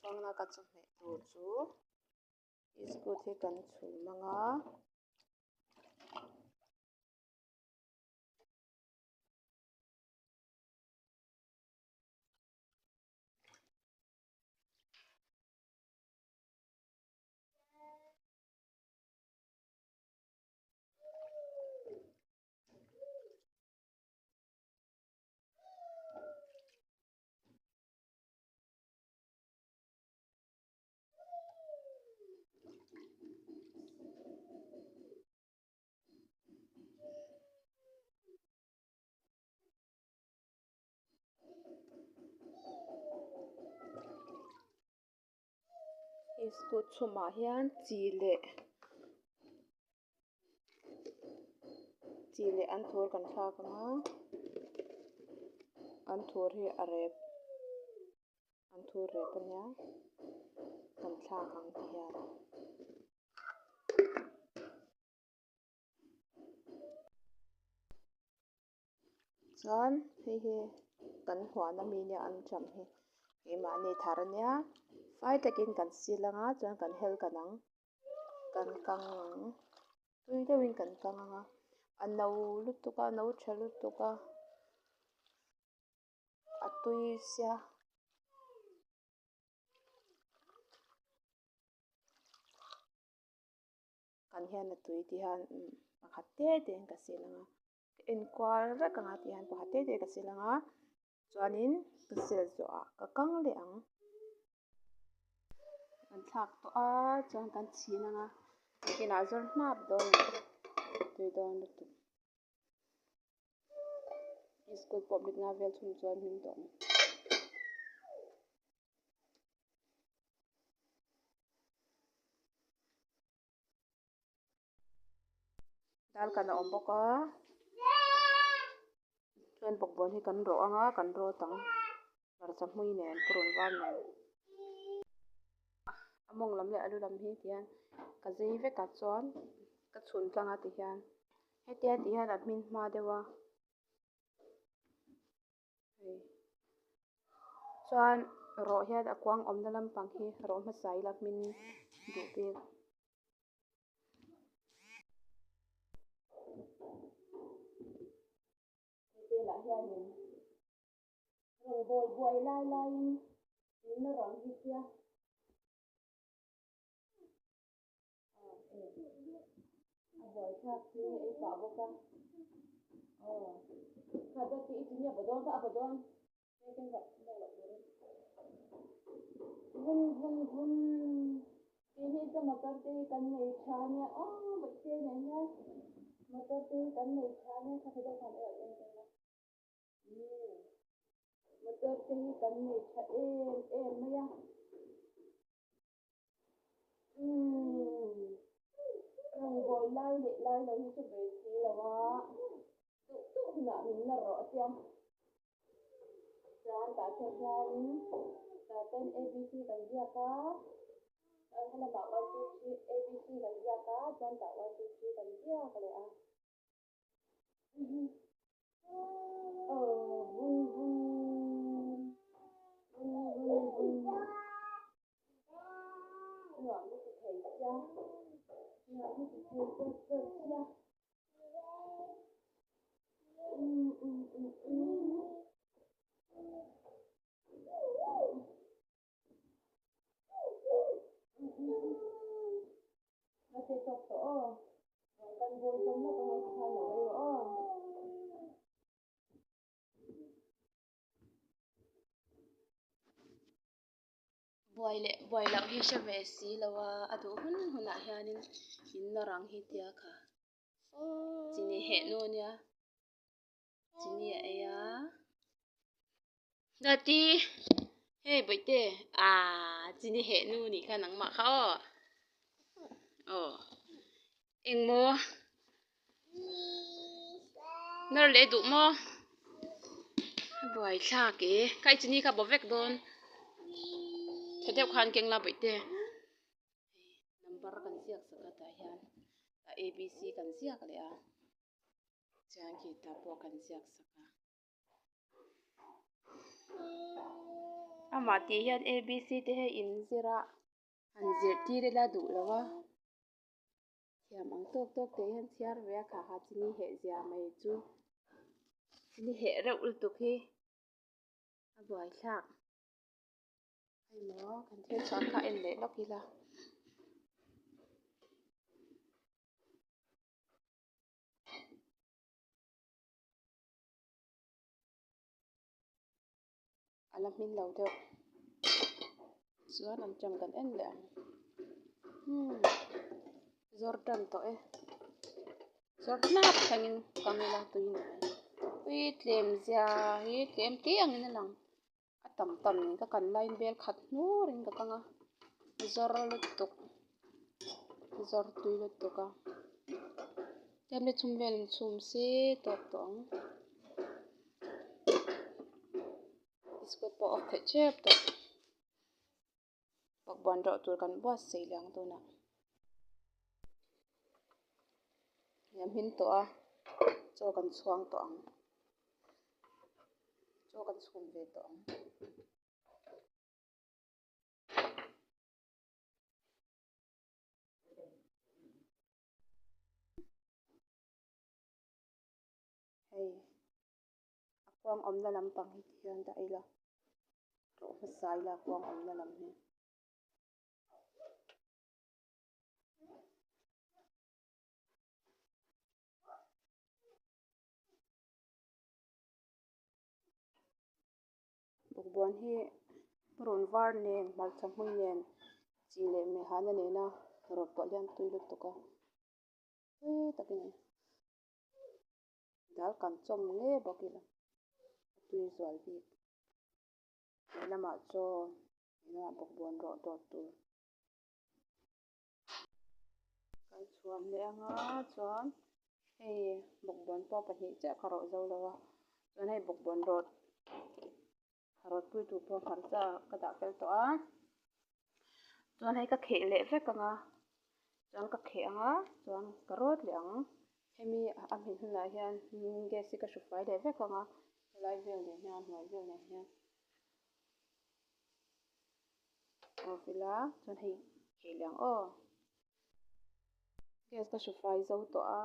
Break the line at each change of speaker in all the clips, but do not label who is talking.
Thlanglaka chawhmeh tur chu iskut hi kan chhum ang a. Iskut chhumah hian chi leh chi leh anthur kan thlak ang a anthur hi a rep anthur rep a nia kan thlak ang ti hian. Chuan hei hi kan huan ami nia an ṭam hi keimahni thar ania fai takin kan sil anga chuan kan hel kan ang kan kang ang tui deuhin kan kang anga a no lutuk a a no tha lutuk a a tui sia. Kan hian a tui tih hian pakhat te te in ka sil ang a ka en kual vek ang a tih hian pakhat te te ka sil ang a chuanin ka sil zawh ah ka kang leh ang. Kan thlak tawh a chuan kan chhin ang a nakinah zawr hnap dawn a ni tui dawn lutuk. School pawh mit nga vel chhung chuan hming tawh ang. Dal kan a awm bawk a chuan bawkbawn hi kan rawh ang a kan rawt ang hmarcha hmui nen purun var nen a mawng lam leh a lu lam hi tihian ka zei vek ah chuan ka chhun tlang a tihian hetia tih hian a hmin hma deuh a. Chuan rawh hian a kuang awmna lampang hi rawh hmasa ila hmin duh bik. Hotel ah hianin rawngbâwl buai lai laiin min la rawn hi sia. A buaithlak chu ei pah bawk a aw kha dawt te i chi nia baw dawn kha a baw dawn hei keng rawh lak loh turin vun vun vun tih hi chu motor te hi kan nei tha nia aw bawihte nen hian motor te hi kan nei tha nia kha tha deuh khan ei rawh keng la umm motor te hi kan nei tha em em mai a. Umm rawngbâwl lai leh lai lo hi chu ve si lo a, duh duh hunah min nawr rawh sia. Chuan tah te hianin tah ten ABC kan ziak a, chuan helamah one two three ABC kan ziak a, chuan tah one two three kan ziak leh a. Aw vun vun vun vun vun nuam hi ti thei sia nuam hi ti thei chawt chawt sia um um um um. A che tawk tawh aw. Rawn kan bawl zawm lawk ang e tikhan lo ei rawh aw. Buai leh buai loh hi hre ve si lo a, a duh hun hunah hianin in nawr ang hi tia kha chini heh nu nia. Chini a ei a Dati hei bawihte aaa chini heh nu nih kha nangmah kha aw aw engmaw nawr leh duh maw a buai thlak e kha i chini kha baw vek dawn tha deuh khan keng la bawihte hei number kan ziak sak a tah hian abc kan ziak leh a. Chuan khi ta pawh kan ziak sak a. Amah tih hian ABC te hi in zir a, han zirtir ila duh lo a. Thiam ang tawk tawk te hian chhiar ve a kha kha chini heh zia mai chu chini heh reuh lutuk hi a buaithlak. Hei maw kan thil chhuan kha en leh lawk ila. A la hmin lo deuh chuan an ṭang kan en leh ang umm zawr tan tawh e zawr hnap thlengin kang ila tui ni mai ui tlem zia hi tlem tih angin a lang a tam tam in ka kan laiin bel khat hnur in ka kang a zawr lutuk zawr tui lutuk a tlem te chhum vel in chhum se tawk tawh ang. Biskut pawh awk theih tep tawh. Bawkbawn rawh tur kan buatsaih leh ang tunah. Hei a hmin tawh a, chaw kan chhuang tawh ang. Chaw kan chhum ve tawh ang. Hei a kuang awmna lampang hi ti hian dah ila rawh hmasa ila a kuang awmna lam hi. Bawkbawn hi purun var nen hmarcha hmui nen chi leh mehana nena rawt pawlh hian tui lutuk a tui tak a ni. Dal kan chawm nge bawk ila a tui zual bik. Lehlamah chaw lehlamah bawkbawn rawh dawt tur. Kan chhuan leh anga chuan hei bawkbawn pawh pahnih chiah ka rawh zo lo a chuan hei bawkbawn rawt rawt pui tur pawh hmarcha ka dah fel tawh a chuan hei ka kheh leh vek anga chuan ka kheh anga chuan ka rawt leh ang hemi a hmin hunah hian gas hi ka hru fai leh vek anga helai vel nen hian hnuai vel nen hian off ila chuan hei kheh leh ang aw. Gas ka hru fai zo tawh a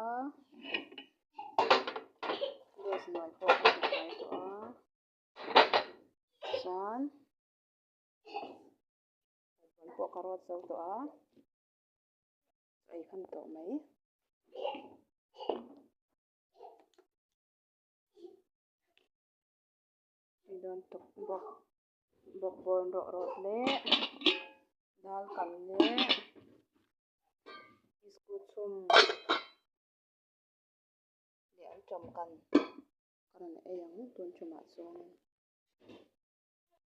gas hnuai pawh ka hru fai tawh a chuan bawlhhlawh pawh ka rawt zo tawh a ei kham tawh mai. Hei dawn tuk bawk bawkbawn rawh rawt leh dal kan leh biskut chhum leh an tawm kan ka rawn ei ang tun tumah chuan.